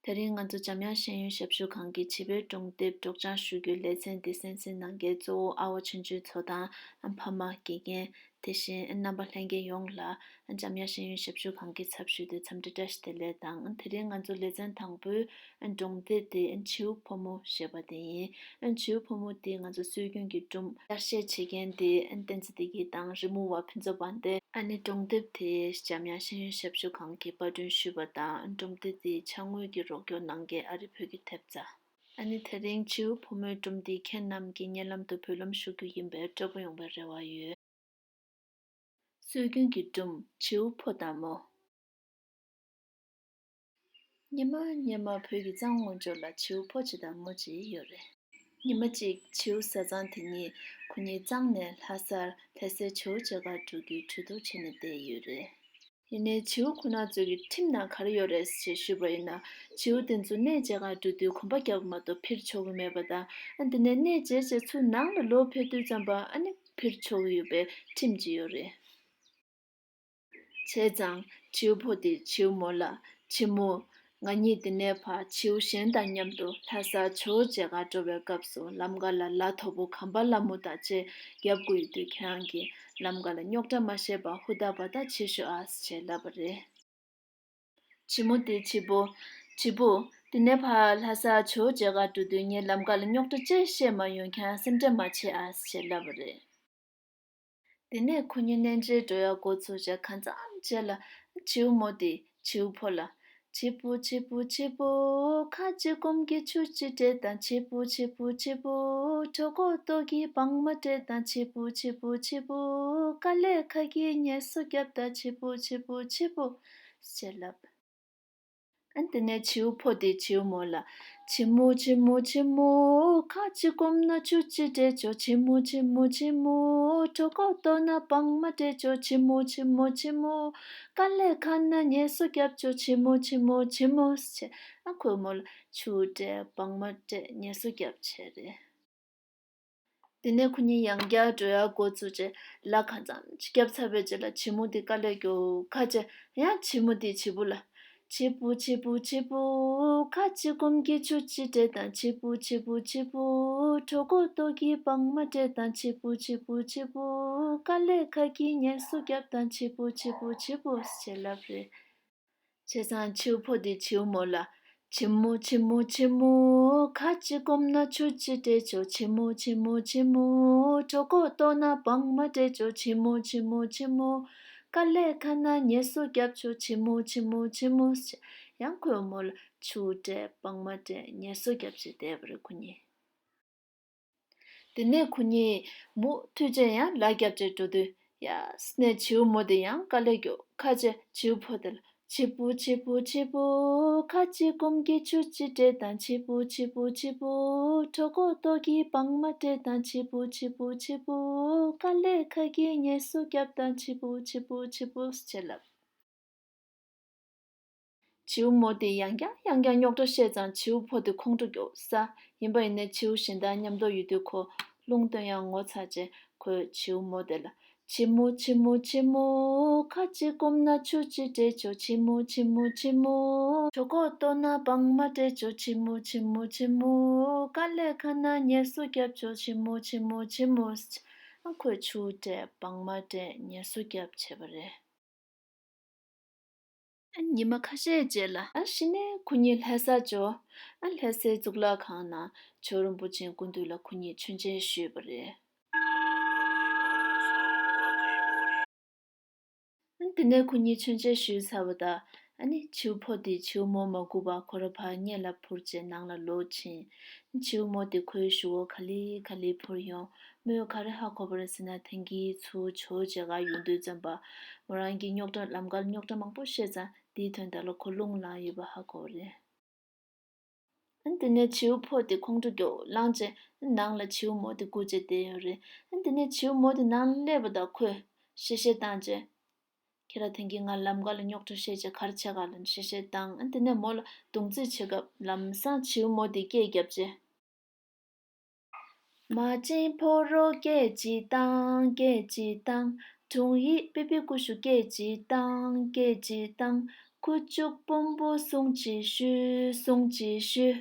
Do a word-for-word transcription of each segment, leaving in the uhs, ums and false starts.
དེ་རིང་ང་ཚོ་འཇམ་དབྱངས་ཤེས་ཡོན་ཞབས་ཞུ་ཁང་གི་བྱིས་པའི་སྒྲུང་དེབ་སྒྲོག་སྦྱང་ཞུ་རྒྱུའི་ལེ་ཚན་འདི་གསན་གཟིགས་གནང་མཁན་གཙོ་བོ་ཨ་བ་ཆུང་ཆུང་ཚོ་དང་། ཕ་མ། དགེ་རྒན། དེ་བཞིན་རྣམ་པ་ལྷན་རྒྱས་ཡོངས་ལ་འཇམ་དབྱངས་ཤེས་ཡོན་ཞབས་ཞུ་ཁང་གི་ཚབ་ཞུས་ཏེ་འཚམས་འདྲི་བཀྲ་ཤིས་བདེ་ལེགས་དང་། དེ་རིང་ང་ཚོ་ལེ་ཚན་དང་པོའི་སྒྲུང་དེབ་དེ་བྱིའུ་ཕོ་མོ་ཞེས་པ་དེ་ཡིན། བྱིའུ་ཕོ་མོ་དེ་ང་ཚོ་སྲོལ་རྒྱུན་གྱི་སྒྲུང་གཏར་བཤད་བྱེད་མཁན་དེ་བསྟན་འཛིན་བདེ་སྐྱིད་དང་རི་མོ་བ་ཕུན་ཚོགས་དབང་ལྡན། ཨ་ནི་སྒྲུང་དེབ་དེ་འཇམ་དབྱངས་ཤེས་ཡོན་ཞབས་ཞུ་ཁང་གིས་པར་སྐྲུན་ཞུས་པ་དང་། སྒྲུང་དེབ་དེའི་ཕྱག་དངུལ་གྱི་རོགས་སྐྱོར་གནང་མཁན་ཨ་རི་བོད་ཀྱི་ཐེབས་རྩ། ཨ་ནི་དེ་རིང་བྱིའུ་ཕོ་མོའི་སྒྲུང་འདི་ཁྱེད་རྣམས་ཀྱི་སྙན་ལམ་དུ་འབུལ་ལམ་ཞུ་རྒྱུ་ཡིན་པས་སྤྲོ་པོ་ཡོང་བའི་རེ་བ་ཡོད། སྲོལ་རྒྱུན་གྱི་སྒྲུང་བྱིའུ་ཕོ་དང་མོ། སྔོན་མ་སྔོན་མ་བོད་ཀྱི་གཙང་ངོས་ཕྱོགས་ལ་བྱིའུ་ཕོ་གཅིག་དང་མོ་གཅིག་ཡོད་རེད། ཉི་མ་གཅིག་བྱིའུ་བཟའ་ཚང་དེ་གཉིས་ཁོ་གཉིས་གཙང་ནས་ལྷ་སར་ལྷ་སའི་བྱིའུ་མཇལ་ཁ་འགྲོ་རྒྱུའི་གྲོས་བསྡུར་བྱས་ནས་བསྡད་ཡོད་རེད། ཡིན་ནའི་བྱིའུ་ཁོ་ན་ཚོས་ཀྱི་ཁྲིམས་ནང་ག་རེ་ཡོད་རེད་ཅེས་ཞུས་པ་ཡིན་ན། བྱིའུ་དེ་ཚོ་གནས་མཇལ་ཁ་འགྲོ་དུས་གོམ་པ་བརྒྱབ་མ་གཏོགས་འཕུར་ཆོག་གི་མེད་པ་དང་། ཨ་དེ་ནས་གནས་མཇལ་རྗེས་ཚུར་ནང་ལ་ལོག་ཕེབས་དུས་ཙམ་པ་ཨ་ནི་འཕུར་ཆོག་གི་ཡོད་པའི་ཁྲིམས་ཅིག་ཡོད་རེད། བྱས་ཙང་བྱིའུ་ཕོ་དེས་བྱིའུ་མོ་ལ། བྱིའུ་མོ། ང་གཉིས་འདི་ནས་ཕར་བྱིའུ་གཞན་དང་མཉམ་དུ་ལྷ་སར་བྱིའུ་མཇལ་ཁ་འགྲོ་བའི་སྐབས་སུ་ལམ་ཁ་ལ་ལ་མཐོ་པོ་གམ་པ་ལ་མོ་དང་བཅས་བརྒྱབ་དགོས་ཡོད་དུས་ཁྱེད་རང་གིས་ལམ་ཁ་ལ་རྙོག་དྲ་མ་བཤད་པར་ཧུར་ཐག་འབད་ཐག་བྱེད་ཤོག་ཨ་ཞེས་ལབ་པ་རེད། བྱིའུ་མོ་དེས་བྱིའུ་ཕོ། བྱིའུ་ཕོ། འདི་ནས་ཕར་ལྷ་སར་བྱིའུ་མཇལ་ཁ་འགྲོ་དུས་ངས་ལམ་ཁ་ལ་རྙོག་དྲ་ཅི་བཤད་མ་ཡོང་། ཁྱེད་རང་སེམས་ཁྲལ་མ་བྱེད་ཨ་ཞེས་ལབ་པ་རེད། དེ་ནས་ཁོ་གཉིས་གནས་མཇལ་འགྲོ་ཡག་འགོ་ཚུགས་བྱས་གང་འཚམ་རྗེས་ལ་བྱིའུ་མོ་དེས་བྱིའུ་ཕོ་ལ། བྱིའུ་ཕོ་བྱིའུ་ཕོ་བྱིའུ་ཕོ། ཁ་ཅིག་སྐོམ་གྱིས་ཆུ་ཅིག་སྤྲད་དང་། བྱིའུ་ཕོ་བྱིའུ་ཕོ་བྱིའུ་ཕོ། གྲོད་ཁོག་ལྟོགས་ཀྱིས་སྦྲང་མ་སྤྲད་དང་། བྱིའུ་ཕོ་བྱིའུ་ཕོ་བྱིའུ་ཕོ། དཀའ་ལས་ཁག་གིས་ངལ་གསོ་བརྒྱབ་དང་། བྱིའུ་ཕོ་བྱིའུ་ཕོ་བྱིའུ་ཕོ། ཞེས་ལབ། ཨ་དེ་ནས་བྱིའུ་ཕོ་དེས་བྱིའུ་མོ་ལ། བྱིའུ་མོ་བྱིའུ་མོ་བྱིའུ་མོ། ཁ་ཅིག་སྐོམ་ན་ཆུ་ཅིག་སྤྲད་ཆོག་བྱིའུ་མོ་བྱིའུ་མོ་བྱིའུ་མོ། གྲོད་ཁོག་ལྟོགས་ན་སྦྲང་མ་སྤྲད་ཆོག་བྱིའུ་མོ་བྱིའུ་མོ་བྱིའུ་མོ། དཀའ་ལས་ཁག་ན་ངལ་གསོ་བརྒྱབ་ཆོག་བྱིའུ་མོ་བྱིའུ་མོ་བྱིའུ་མོ་ཞེས། ཨ་ཁོས་མོ་ལ་ཆུ་སྤྲད་སྦྲང་མ་སྤྲད་ངལ་གསོ་བརྒྱབ་བྱས་རེད། དེ་ནས་ཁོ་གཉིས་ཡང་བསྐྱར་འགྲོ་ཡག་འགོ་ཚུགས་རྗེས་ལ་གང་འཚམ་ཅིག་བརྒྱབ་ཚར་བའི་རྗེས་ལ་བྱིའུ་མོ་དེ་དཀའ་ལས་མགྱོགས་ཁ་ཆེ་ཡང་བྱིའུ་མོ་དེས་བྱིའུ་ཕོ་ལ། བྱིའུ་ཕོ་བྱིའུ་ཕོ་བྱིའུ་ཕོ། ཁ་ཅིག་སྐོམ་གྱིས་ཆུ་ཅིག་སྤྲད་དང་། བྱིའུ་ཕོ་བྱིའུ་ཕོ་བྱིའུ་ཕོ། གྲོད་ཁོག་ལྟོགས་ཀྱིས་སྦྲང་མ་སྤྲད་དང་། བྱིའུ་ཕོ་བྱིའུ་ཕོ་བྱིའུ་ཕོ། དཀའ་ལས་ཁག་གིས་ངལ་གསོ་བརྒྱབ་དང་། བྱིའུ་ཕོ་བྱིའུ་ཕོ་བྱིའུ་ཕོ་ཞེས་ལབ་རེད། བྱས་ཙང་བྱིའུ་ཕོ་དེས་བྱིའུ་མོ་ལ། བྱིའུ་མོ་བྱིའུ་མོ་བྱིའུ་མོ། ཁ་ཅིག་སྐོམ་ན་ཆུ་ཅིག་སྤྲད་ཆོག་བྱིའུ་མོ་བྱིའུ་མོ་བྱིའུ་མོ། གྲོད་ཁོག་ལྟོགས་ན་སྦྲང་མ་སྤྲད་ཆོག་བྱིའུ་མོ་བྱིའུ་མོ་བྱིའུ་མོ། དཀའ་ལས་ཁག་ན་ངལ་གསོ་བརྒྱབ་ཆོག་བྱིའུ་མོ་བྱིའུ་མོ་བྱིའུ་མོ། ཡང་ཁོས་མོ་ལ་ཆུ་སྤྲད་སྦྲང་མ་སྤྲད་ངལ་གསོ་བརྒྱབ་བྱས་བསྡད་པ་རེད་ཁོ་གཉིས། དེ་ནས་ཁོ་གཉིས་མུ་མཐུད་བྱས་ཡང་ལ་བརྒྱབ་བྱས་འགྲོ་དུས་ཡ་ནས་བྱིའུ་མོ་དེ་ཡང་དཀའ་ལས་མགྱོགས་ཁ་ཆེ་བྱིའུ་ཕོ་དེ་ལ། བྱིའུ་ཕོ་བྱིའུ་ཕོ་བྱིའུ་ཕོ། ཁ་ཅིག་སྐོམ་གྱིས་ཆུ་ཅིག་སྤྲད་དང་། བྱིའུ་ཕོ་བྱིའུ་ཕོ་བྱིའུ་ཕོ། གྲོད་ཁོག་ལྟོགས་ཀྱིས་སྦྲང་མ་སྤྲད་དང་། བྱིའུ་ཕོ་བྱིའུ་ཕོ་བྱིའུ་ཕོ། དཀའ་ལས་ཁག་གིས་ངལ་གསོ་བརྒྱབ་དང་། བྱིའུ་ཕོ་བྱིའུ་ཕོ་བྱིའུ་ཕོ་ཞེས་ལབ། བྱིའུ་མོ་དེས་ཡང་བསྐྱར་ཡང་བསྐྱར་རྙོག་དྲ་བཤད་ཙང་བྱིའུ་ཕོ་དེ་ཁོང་ཁྲོ་མགྱོགས་ཟ། ཡིན་པ་ཡིན་ནའི་བྱིའུ་གཞན་དག་མཉམ་དུ་ཡོད་དུས་ཁོ་རླུང་བཏོན་ཡག་ངོ་ཚ་བྱས་ཁོས་བྱིའུ་མོ་དེ་ལ། བྱིའུ་མོ་བྱིའུ་མོ་བྱིའུ་མོ། ཁ་ཅིག་སྐོམ་ན་ཆུ་ཅིག་སྤྲད་ཆོག་བྱིའུ་མོ་བྱིའུ་མོ་བྱིའུ་མོ། གྲོད་ཁོག་ལྟོགས་ན་སྦྲང་མ་སྤྲད་ཆོག་བྱིའུ་མོ་བྱིའུ་མོ་བྱིའུ་མོ། དཀའ་ལས་ཁག་ན་ངལ་གསོ་བརྒྱབ་ཆོག་བྱིའུ་མོ་བྱིའུ་མོ་བྱིའུ་མོ། ཨ་ཁོས་ཆུ་སྤྲད་སྦྲང་མ་སྤྲད་ངལ་གསོ་བརྒྱབ་བྱས་པ་རེད། ཨ་ཉི་མ་ཁ་ཤས་རྗེས་ལ་ཨ་གཞི་ནས་ཁོ་གཉིས་ལྷ་སར་འབྱོར། ཨ་ལྷ་སའི་གཙུག་ལག་ཁང་ནང་ཇོ་རིན་པོ་ཆེའི་སྐུ་མདུན་ལ་ཁོ་གཉིས་མཆོད་མཇལ་ཞུས་པ་རེད། ཨ་དེ་ནས་ཁོ་གཉིས་མཆོད་མཇལ་ཞུས་ཚར་བ་དང་ཨ་ནི་བྱིའུ་ཕོ་དེས་བྱིའུ་མོ་མ་སྒུག་པར་ཁོ་རང་ཕར་སྔོན་ལ་འཕུར་བྱས་ནང་ལ་ལོག་ཕྱིན། བྱིའུ་མོ་དེ་ཁོའི་གཞུག་གུ་ག་ལེ་ག་ལེ་འཕུར་ཡོང་། མོས་ག་རེ་ཧ་གོ་བ་རེད་ཟེར་ན། དེང་གི་ཚུར་ཇོ་མཇལ་ཁ་ཡོང་དུས་ཙམ་པ་མོ་རང་གིས་རྙོག་དྲ་ལམ་ཁར་རྙོག་དྲ་མང་པོ་བཤད་ཙང་དེའི་དོན་དག་ལ་ཁོ་རླུང་ལངས་ཡོད་པ་ཧ་གོ་བ་རེད། ཨ་དེ་ནས་བྱིའུ་ཕོ་དེ་ཁོང་ཁྲོ་མགྱོགས་ལངས་བྱས་ནང་ལ་བྱིའུ་མོ་དེ་སྒུག་བྱས་བསྡད་ཡོད་རེད། ཨ་དེ་ནས་བྱིའུ་མོ་དེ་ནང་ལ་སླེབས་པ་དང་ཁོས་གཤེ་གཤེ་བཏང་བྱས། ཁྱེད་རང་དེང་གི་ང་ལམ་ཁ་ལ་རྙོག་དྲ་བཤད་བྱས་ག་རེ་བྱས་ག་ལབ་ནས་གཤེ་གཤེ་བཏང་། ཨ་དེ་ནས་མོ་ལ་རྡུང་རྩིས་བྱེད་སྐབས་ལམ་སང་བྱིའུ་མོ་དེས་སྐད་བརྒྱབ་བྱས། མ་བྱན་ཕོ་རོག་སྐད་ཅིག་བཏང་། སྐད་ཅིག་བཏང་། དྲུང་ཡིག་པི་པི་ཀུ་ཤུ་སྐད་ཅིག་བཏང་། སྐད་ཅིག་བཏང་། ཁུ་བྱུག་དཔོན་པོ་སྲུང་ཅིག་ཞུ། སྲུང་ཅིག་ཞུ།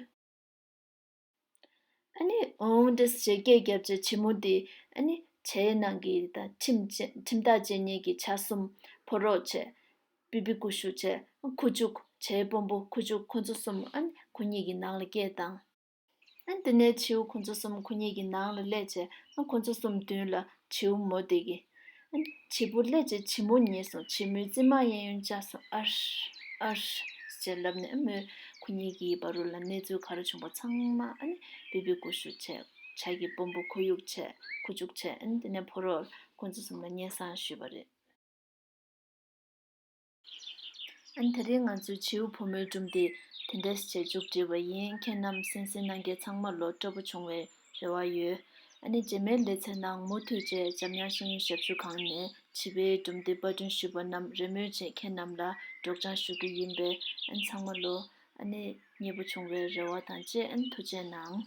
ཨ་ནི་འོང་འདྲེས་བྱས་སྐད་བརྒྱབ་བྱས་བྱི་མོ་དེ་ཨ་ནི་བྱའི་ནང་གི་ད་ཁྲིམས་བཅད་ཁྲིམས་ཐག་བཅད་མཁན་གྱི་བྱ་གསུམ་ཕོ་རོག་བྱས། པི་པི་ཀུ་ཤུ་བྱས། ཁུ་བྱུག་བྱའི་དཔོན་པོ་ཁུ་བྱུག་ཁོ་ཚོ་གསུམ་ཨ་ནི་ཁོ་གཉིས་ཀྱི་ནང་ལ་སྐད་བཏང་། ཨ་ནི་དེ་ནས་བྱིའུ་ཁོ་ཚོ་གསུམ་ཁོ་གཉིས་ཀྱི་ནང་ལ་སླེབས་བྱས་ཨ་ཁོ་ཚོ་གསུམ་མདུན་ལ་བྱིའུ་མོ་དེ་གིས། ཨ་ནི་བྱིས་པོ་སླེབས་བྱས་བྱི་མོ་ཉལ་སོང་། བྱི་མོའི་རྩེ་མོ་གཡས་གཡོན་བཅག་སོང་། ཨར་ཨར་ཞེས་ལབ་ནས་ཨ་མོས་ཁོ་གཉིས་ཀྱི་བར་རུ་ལ་གནས་ཚུལ་ག་རེ་བྱུང་བ་ཚང་མ་ཨ་ནི་པི་པི་ཀུ་ཤུ་བྱས། བྱ་གི་དཔོན་པོ་ཁུ་བྱུག་བྱས། ཁུ་བྱུག་བྱས། ཨ་ནི་དེ་ནས་ཕོ་རོག་ཁོ་ཚོ་གསུམ་ལ་སྙན་སེང་ཞུས་པ་རེད། ཨ་ནི་དེ་རིང་ང་ཚོའི་བྱིའུ་བུ་མོའི་སྒྲུང་དེ་དེ་འདྲ་ཞིག་བྱས་མཇུག་བསྒྲིལ་བ་ཡིན། ཁྱེད་རྣམས་གསན་གཟིགས་གནང་མཁན་ཚང་མ་ལོ་སྤྲོ་པོ་བྱུང་བའི་རེ་བ་ཡོད། ཨ་ནི་རྗེས་མའི་ལེ་ཚན་ནང་མུ་མཐུད་བྱས་འཇམ་དབྱངས་ཤེས་ཡོན་ཞབས་ཞུ་ཁང་ནས་བྱིས་པའི་སྒྲུང་དེབ་པར་སྐྲུན་ཞུས་པ་རྣམས་རེས་མོས་བྱས་ཁྱེད་རྣམས་ལ་སྒྲོག་སྦྱང་ཞུ་རྒྱུ་ཡིན་པས་ཨ་ནི་ཚང་མ་ལོ་ཨ་ནི་མཉེས་པོ་བྱུང་བའི་རེ་བ་དང་བཅས་ཨ་ནི་ཐུགས་རྗེ་གནང་།